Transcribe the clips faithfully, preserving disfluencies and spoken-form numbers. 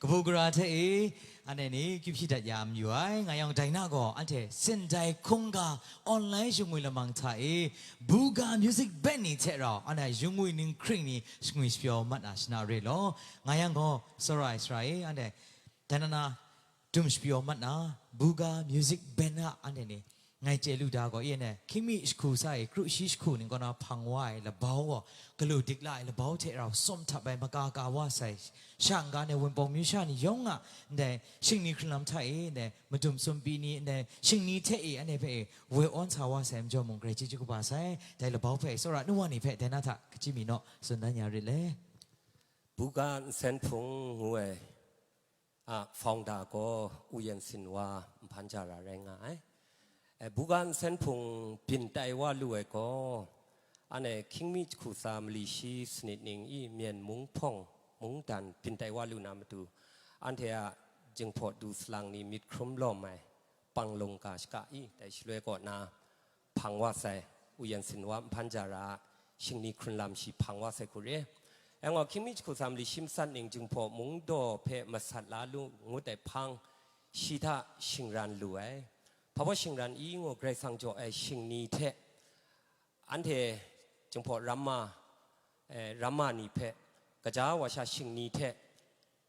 Kabu gara hte e, anhte ni kyip shi dat ya mayu ai, nga yang dai na gaw, anhte Sindai Hkungga online shingwi lamang hta e, Buga Music Band ni hte rau, anhte shingwi ninghkring ni shingwi shapyaw mat na shana re law, nga yang gaw, tsawra ai sara e, anhte dai na na dum shapyaw mat na, Buga Music Band a anhte ni, Ngai chye lu da gaw, e ne, hkying mi jahku sa e, kru shi jahku ning kaw na hpang wa ai labau gaw, galu dik la ai labau hte rau sawm htap ai, maka ka wa sai, shang ga ne, Wunpawng myu sha ni yawng a, ndai shingni hkrun lam hta e, ndai madum sumpi ni, ndai shingni hte e, anhte hpe e, woi awn sa wa sai, majaw mung, grai chyeju kaba sai, dai labau hpe e, tsawra nu wa ni hpe, dai na hta, kaji mi naw, tsun dan ya rit le. Buga Nsen Hpung ngu ai, a founder gaw Uyen Sin Wa Nhpan Jara rai nga ai. E, Buga Nsen Hpung byin tai wa lu ai gaw, anhte hkying mi jahku tsa mali shi sanit ning i Myen Mung Hpawng Mungdan byin tai wa lu na matu, anhte a Jinghpaw Du Salang ni myit hkrum lawm ai, Panglung ga shaka i, dai shaloi kaw na, hpang wa sai, Uyen Sin Wa Nhpan Jara a shingni hkrun lam shi hpang wa sai hku re. Yang gaw, hkying mi jahku tsa mali shi matsat ning Jinghpaw Mungdaw hpe masat la lu ngut ai hpang, shi hta shingran lu ai. Hpa baw shingran i ngu, Karai Kasang jaw ai shingni hte, anhte Jinghpaw ramma, eh, ramma ni hpe, gaja wa sha shingni hte,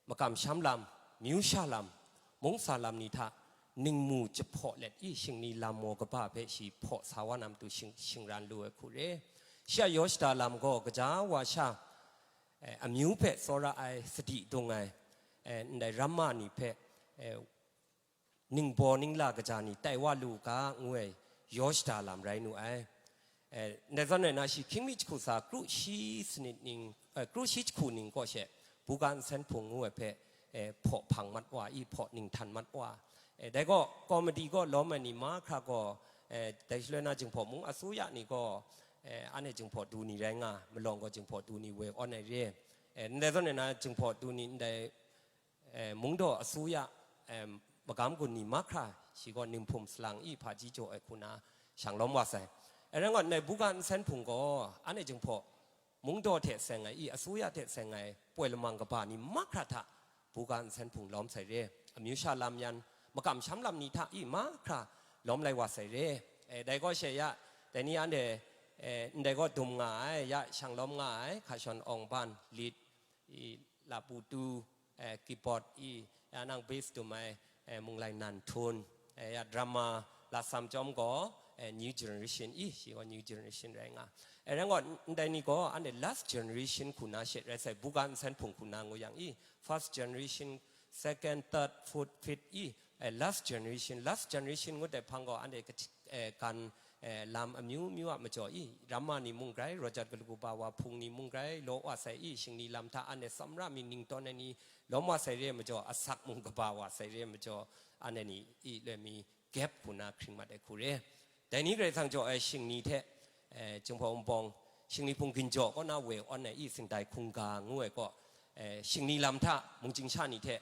makamsham lam, myu sha lam, mungsa lam ni hta ningmu jahpaw let i, shingni lam maw kaba hpe shi hpaw sa wa na matu shing-, shingran lu ai hku re. Shi a yaw shada lam gaw gaja wa sha, eh, amyu hpe tsawra ai, sadi dung ai, eh, ndai ramma ni hpe, eh, ningbaw ningla kaja ni tai wa lu u ga, ngu ai yaw shada lam rai nu ai. Eh, ndai zawn rai na, shi hkying mi jahku tsa kru shi sanit ning, eh, kru shi jahku ning kaw she, Buga Nsen Hpung ngu ai hpe, eh, hpaw hpang mat wa i, hpaw ninghtan mat wa. Eh, dai gaw, komiti kaw lawm ai ni mahkra gaw, eh, dai shaloi na Jinghpaw Mung asuya ni gaw, eh, anhte Jinghpaw Du ni rai nga, malawng gaw Jinghpaw Du ni woi awn ai re. Eh, ndai zawn rai na, Jinghpaw Du ni ndai, eh, Mungdaw asuya, eh, magam gun ni mahkra, shi gaw ninghpum salang i, hpaji jaw ai hku na shang lawm wa sai. Eh, rai ngut ndai Buga Nsen Hpung gaw, anhte Jinghpaw Mungdaw hte seng ai i, asuya hte seng ai, poi lamang kaba ni mahkra hta, Buga Nsen Hpung lawm sai re. Amyu sha lam yan, makamsham lam ni hta i, mahkra lawm lai wa sai re. Eh, dai gaw she ya, dai ni anhte, eh, ndai gaw dum nga ai, ya shang lawm nga ai, Hkashawn Awng Ban, lit, i, lapu tu, eh, keyboard i, ya nang bass dum ai, eh, Munglai Nan Htun, eh, ya drama, lasam chyawm gaw, eh, new generation i, shi gaw new generation rai nga. Eh, rai gaw, ndai ni gaw, anhte last generation hku na she rai sai, Buga Nsen Hpung hku na ngu yang i, first generation, second, third, fourth, fifth i, eh, last generation, last generation ngut ai hpang gaw, anhte kachyi-, eh, gan, eh, lam amyu myu a majaw i, ramma ni mung grai, Rojat Kalukuba wa hpung ni mung grai, law wa sai i, shingni lam hta anhte tsawmra mi ning tawn ai ni lawm wa sai re majaw, asak mung kaba wa sai re majaw, anhte ni i loi mi gap hku na hkring mat ai hku re. Dai ni Karai Kasang jaw ai shingni hte, eh, Jinghpaw Wunpawng, shingni hpung ginjaw kaw na woi awn ai i, Sindai Hkungga ngu ai kaw, eh, shingni lam hta mungchying sha ni hte,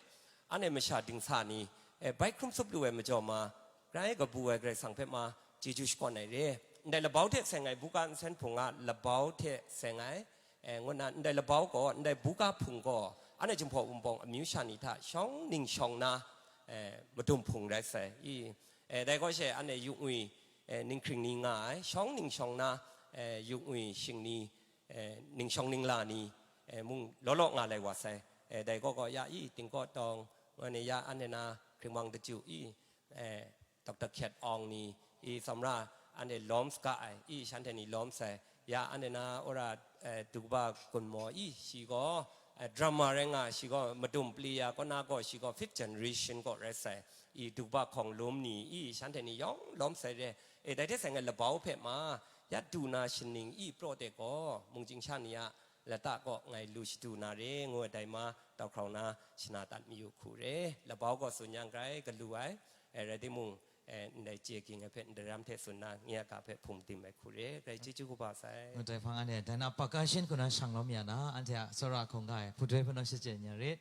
anhte masha dingsa ni, eh, bai hkrum tsup lu ai majaw ma, grai kabu ai Karai Kasang hpe ma, chyeju shakawn ai re. Ndai labau hte seng ai Buga Nsen Hpung a labau hte seng ai, eh, ngu na, ndai labau gaw, ndai Buga Hpung gaw, anhte Jinghpaw Wunpawng amyu sha ni hta shawng ning shawng na, eh, madum hpung rai sai i, eh, dai gaw she anhte yukngwi, eh, ninghkring ni nga ai, shawng ning shawng na, eh, yukngwi shingni, eh, ningshawng ningla ni, eh, mung law law nga lai wa sai. Eh, dai gaw gaw ya i, Tingkaw Tawng, ngan e ya anhte na Hkringmang Daju i, eh, Doctor Hkyet Awng ni i, tsawmra anhte lawm saga ai i, shanhte ni lawm sai. Ya anhte na ora, eh, Dukba Gun Maw i, shi gaw, eh, drama rai nga, shi gaw madum pali ya kaw na gaw, shi gaw fifth generation gaw rai sai. I, Dukba Hkawng Lum ni i, shanhte ni yawng lawm sai re. E, dai hte seng ai labau hpe ma, ya du na shaning i praw de gaw, mungchying sha ni a lata kaw ngai lu shadu na re, ngu ai dai ma, tau hkrau na shana dat mayu hku re. Labau gaw tsun yang grai galu ai, e, rai timung, e, ndai chye ging ai hpe ndaram hte tsun na, nye a ga hpe hpung dim ai hku re, grai chyeju kaba sai. Ngu dai hpang anhte, dai na percussion hku na shang lawm ya na, anhte a tsawra hkungga e, hpu doi hpe naw shachyen ya rit.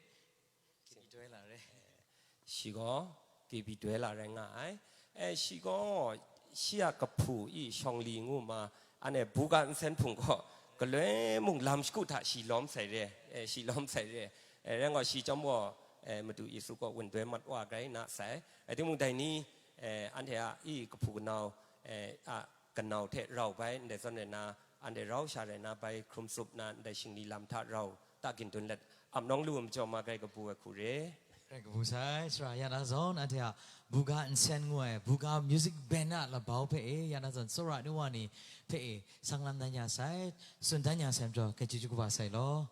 Shi gaw, K B Dwella rai nga ai. E, shi gaw, shi a kahpu i shawng li ngu ma, anhte Buga Nsen Hpung gaw, galoi mung lam shagu hta shi lawm sai re, e, shi lawm sai re. E, rai gaw, shi chyawm gaw, eh, Madu Yesu kaw wun doi mat wa grai na sai. Rai timung, dai ni, eh, anhte a i kahpu kanau, eh, a kanau hte rau bai ndai zawn rai na, anhte rau sha rai na bai hkrum tsup na ndai shingli lam hta rau ta gindun let, ap nawng lu majaw ma grai kabu ai hku re. Grai kabu sai, Sara, ya na zawn anhte a buga nsen ngu ai, buga music band a labau hpe e, ya na zawn tsawra ni wa ni hpe e, sanglam dan ya sai, tsun dan ya sai majaw, grai chyeju kaba sai law.